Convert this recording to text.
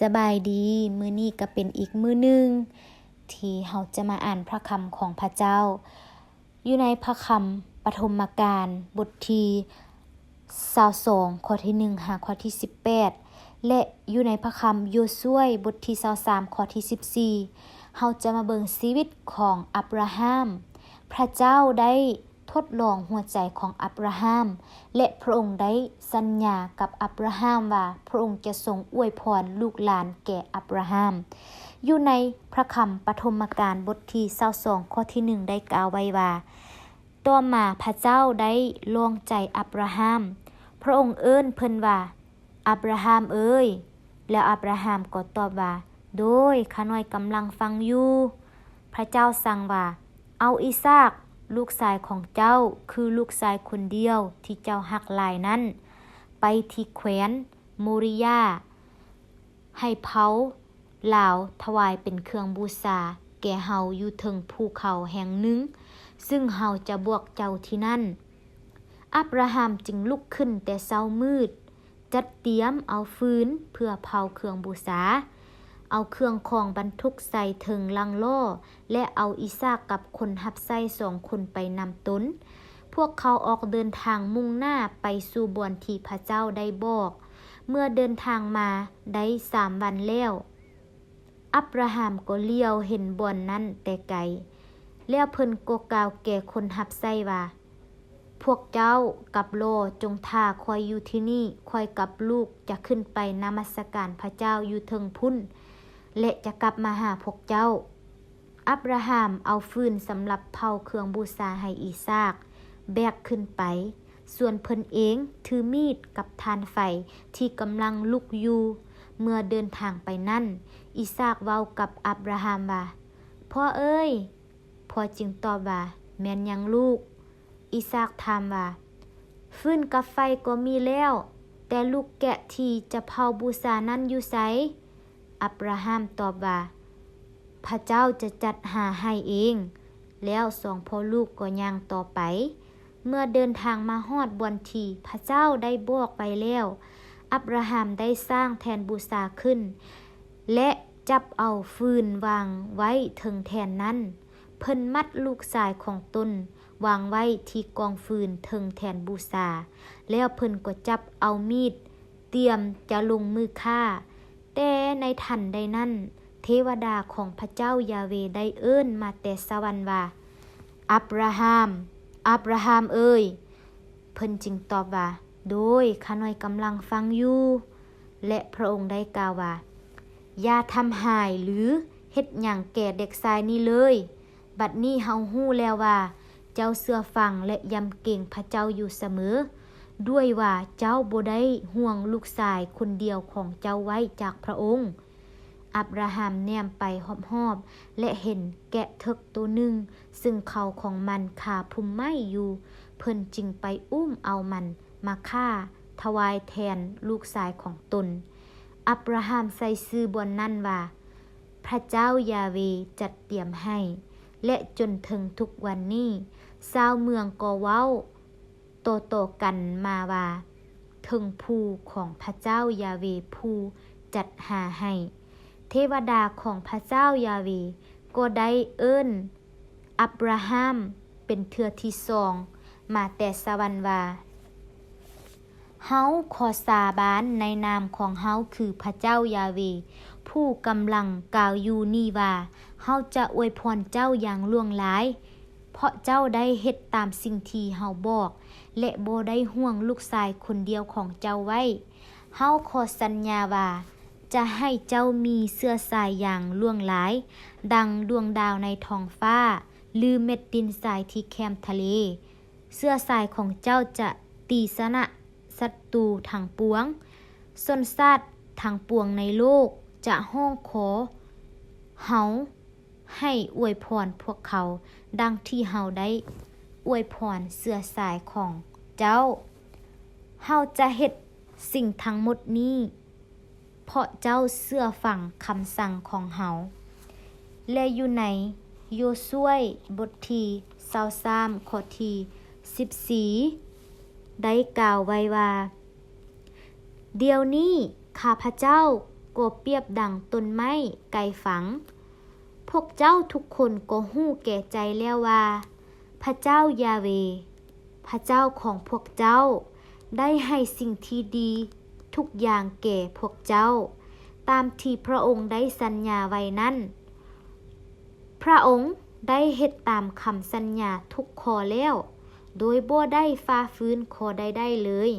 ສະບາຍດີ, ມື້ນີ້ກໍເປັນອີກມື້ໜຶ່ງທີ່ເຮົາຈະມາອ່ານພະຄຳຂອງພະເຈົ້າ ຢູ່ໃນພະຄຳປະຖົມມະການ ບົດທີຊາວສອງ ຂໍ້ທີໜຶ່ງ ຫາຂໍ້ທີສິບແປດ ແລະ ຢູ່ໃນພະຄຳໂຢຊວຍ ບົດທີຊາວສາມ ຂໍ້ທີສິບສີ່ ເຮົາຈະມາເບິ່ງຊີວິດຂອງອັບຣາຮາມ. ພະເຈົ້າໄດ້ ທົດລອງຫົວໃຈຂອງອັບຣາຮາມ ແລະ ພະອົງໄດ້ສັນຍາກັບອັບຣາຮາມວ່າ ພະອົງຈະຊົງອວຍພອນລູກຫຼານແກ່ອັບຣາຮາມ. ຢູ່ໃນພະຄຳປະຖົມມະການ ບົດທີຊາວສອງ ຂໍ້ທີໜຶ່ງ ໄດ້ກ່າວໄວ້ວ່າ, ຕໍ່ມາພະເຈົ້າໄດ້ລອງໃຈອັບຣາຮາມ, ພະອົງເອີ້ນເພິ່ນວ່າ, ອັບຣາຮາມເອີຍ! ແລ້ວອັບຣາຮາມກໍຕອບວ່າ, ໂດຍ, ຂ້ານ້ອຍກຳລັງຟັງຢູ່. ພະເຈົ້າສັ່ງວ່າ, ເອົາອີສາກ, ລູກຊາຍຂອງເຈົ້າ, ຄືລູກຊາຍຄົນດຽວທີ່ເຈົ້າຮັກຫຼາຍນັ້ນ, ໄປທີ່ແຄວ້ນໂມຣິຢາ, ໃຫ້ເຜົາລາວຖວາຍເປັນເຄື່ອງບູຊາແກ່ເຮົາຢູ່ເທິງພູເຂົາແຫ່ງໜຶ່ງ, ຊຶ່ງເຮົາຈະບອກເຈົ້າທີ່ນັ້ນ. ອັບຣາຮາມຈຶ່ງລຸກຂຶ້ນແຕ່ເຊົ້າມືດ, ຈັດຕຽມເອົາຟືນເພື່ອເຜົາເຄື່ອງບູຊາ, ເອົາເຄື່ອງຂອງບັນທຸກໃສ່ເທິງຫຼັງລໍ້ ແລະ ເອົາອີສາກກັບຄົນຮັບໃຊ້ສອງຄົນໄປນຳຕົນ. ພວກເຂົາອອກເດີນທາງມຸ່ງໜ້າໄປສູ່ບ່ອນທີ່ພະເຈົ້າໄດ້ບອກ. ເມື່ອເດີນທາງມາໄດ້ສາມວັນແລ້ວ, ອັບຣາຮາມກໍຫຼຽວເຫັນບ່ອນນັ້ນແຕ່ໄກ, ແລ້ວເພິ່ນກໍກ່າວແກ່ຄົນຮັບໃຊ້ວ່າ, ພວກເຈົ້າກັບລໍຈົງຖ້າຂ້ອຍຢູ່ທີ່ນີ້, ຂ້ອຍກັບລູກຈະຂຶ້ນໄປນະມັດສະການພະເຈົ້າຢູ່ເທິງພຸ້ນ ແລະ ຈະກັບມາຫາພວກເຈົ້າ. ອັບຣາຮາມເອົາຟືນສຳລັບເຜົາເຄື່ອງບູຊາໃຫ້ອີສາກແບກຂຶ້ນໄປ, ສ່ວນເພິ່ນເອງຖືມີດກັບຖ່ານໄຟທີ່ກຳລັງລຸກຢູ່. ເມື່ອເດີນທາງໄປນັ້ນ, ອີສາກເວົ້າກັບອັບຣາຮາມວ່າ, ພໍ່ເອີຍ! ພໍ່ຈຶ່ງຕອບວ່າ, ແມ່ນຫຍັງລູກ? ອີສາກຖາມວ່າ, ຟືນກັບໄຟກໍມີແລ້ວ, ແຕ່ລູກແກະທີ່ຈະເຜົາບູຊານັ້ນຢູ່ໃສ? ອັບຣາຮາມຕອບວ່າ, ພະເຈົ້າຈະຈັດຫາໃຫ້ເອງ. ແລ້ວສອງພໍ່ລູກກໍຍ່າງຕໍ່ໄປ. ເມື່ອເດີນທາງມາຮອດບ່ອນທີ່ພະເຈົ້າໄດ້ບອກໄວ້ແລ້ວ, ອັບຣາຮາມໄດ້ສ້າງແທ່ນບູຊາຂຶ້ນ ແລະ ຈັບເອົາຟືນວາງໄວ້ເທິງແທ່ນນັ້ນ. ເພິ່ນມັດລູກຊາຍຂອງຕົນວາງໄວ້ທີ່ກອງຟືນເທິງແທ່ນບູຊາ, ແລ້ວເພິ່ນກໍຈັບເອົາມີດ ຕຽມຈະລົງມືຂ້າ. ແຕ່ໃນທັນໃດນັ້ນ, ເທວະດາຂອງພະເຈົ້າຢາເວໄດ້ເອີ້ນມາແຕ່ສະຫວັນວ່າ, ອັບຣາຮາມ, ອັບຣາຮາມເອີຍ! ເພິ່ນຈຶ່ງຕອບວ່າ, ໂດຍ, ຂ້ານ້ອຍກຳລັງຟັງຢູ່. ແລະ ພະອົງໄດ້ກ່າວວ່າ, ຢ່າທຳຮ້າຍ ຫຼື ເຮັດຫຍັງແກ່ເດັກຊາຍນີ້ເລີຍ. ບັດນີ້ເຮົາຮູ້ແລ້ວວ່າເຈົ້າເຊື່ອຟັງ ແລະ ຢຳເກງພະເຈົ້າຢູ່ສະເໝີ, ດ້ວຍວ່າເຈົ້າບໍ່ໄດ້ຫ່ວງລູກຊາຍຄົນດຽວຂອງເຈົ້າໄວ້ຈາກພະອົງ. ອັບຣາຮາມແນມໄປຮອບໆ ແລະ ເຫັນແກະເຖິກໂຕໜຶ່ງ, ຊຶ່ງເຂົາຂອງມັນຄາພຸມໄມ້ຢູ່, ເພິ່ນຈຶ່ງໄປອຸ້ມເອົາມັນມາຂ້າຖວາຍແທນລູກຊາຍຂອງຕົນ. ອັບຣາຮາມໃສ່ຊື່ບ່ອນນັ້ນວ່າ, ພະເຈົ້າຢາເວຈັດຕຽມໃຫ້ ແລະ ຈົນເຖິງທຸກວັນນີ້, ຊາວເມືອງກໍເວົ້າຕໍ່ໆກັນມາວ່າ, ເທິງພູຂອງພະເຈົ້າຢາເວຜູ້ຈັດຫາໃຫ້. ເທວະດາຂອງພະເຈົ້າຢາເວກໍໄດ້ເອີ້ນອັບຣາຮາມເປັນເທື່ອທີສອງມາແຕ່ສະຫວັນວ່າ, ເຮົາຂໍສາບານໃນນາມຂອງເຮົາຄືພະເຈົ້າຢາເວຜູ້ກຳລັງກ່າວຢູ່ນີ້ວ່າ, ເຮົາຈະອວຍພອນເຈົ້າຢ່າງຫຼວງຫຼາຍ, ເພາະເຈົ້າໄດ້ເຮັດຕາມສິ່ງທີ່ເຮົາບອກ ແລະ ບໍ່ໄດ້ຫ່ວງລູກຊາຍຄົນດຽວຂອງເຈົ້າໄວ້. ເຮົາຂໍສັນຍາວ່າຈະໃຫ້ເຈົ້າມີເຊື້ອສາຍຢ່າງຫຼວງຫຼາຍ, ດັ່ງດວງດາວໃນທ້ອງຟ້າ ຫຼື ເມັດດິນຊາຍທີ່ແຄມທະເລ. ເຊື້ອສາຍຂອງເຈົ້າຈະຕີຊະນະສັດຕູທັງປວງ. ຊົນຊາດທັງປວງໃນໂລກຈະຮ້ອງຂໍເຮົາໃຫ້ອວຍພອນພວກເຂົາ, ດັ່ງທີ່ເຮົາໄດ້ອວຍພອນເຊື້ອສາຍຂອງເຈົ້າ. ເຮົາຈະເຮັດສິ່ງທັງໝົດນີ້ ເພາະເຈົ້າເຊື່ອຟັງຄຳສັ່ງຂອງເຮົາ. ແລະ ຢູ່ໃນໂຢຊວຍ ບົດທີຊາວສາມ ຂໍ້ທີສິບສີ່ ໄດ້ກ່າວໄວ້ວ່າ, ດຽວນີ້ຂ້າພະເຈົ້າ ກໍປຽບດັ່ງຕົ້ນໄມ້ໄກຝັງ. ພວກເຈົ້າທຸກຄົນກໍຮູ້ແກ່ໃຈແລ້ວວ່າ ພະເຈົ້າຢາເວ ພະເຈົ້າຂອງພວກເຈົ້າ ໄດ້ໃຫ້ສິ່ງທີ່ດີທຸກຢ່າງແກ່ພວກເຈົ້າ ຕາມທີ່ພະອົງໄດ້ສັນຍາໄວ້ນັ້ນ. ພະອົງໄດ້ເຮັດຕາມຄຳສັນຍາທຸກຂໍ້ແລ້ວ ໂດຍບໍ່ໄດ້ຝ່າຝືນຂໍ້ໃດໆເລີຍ.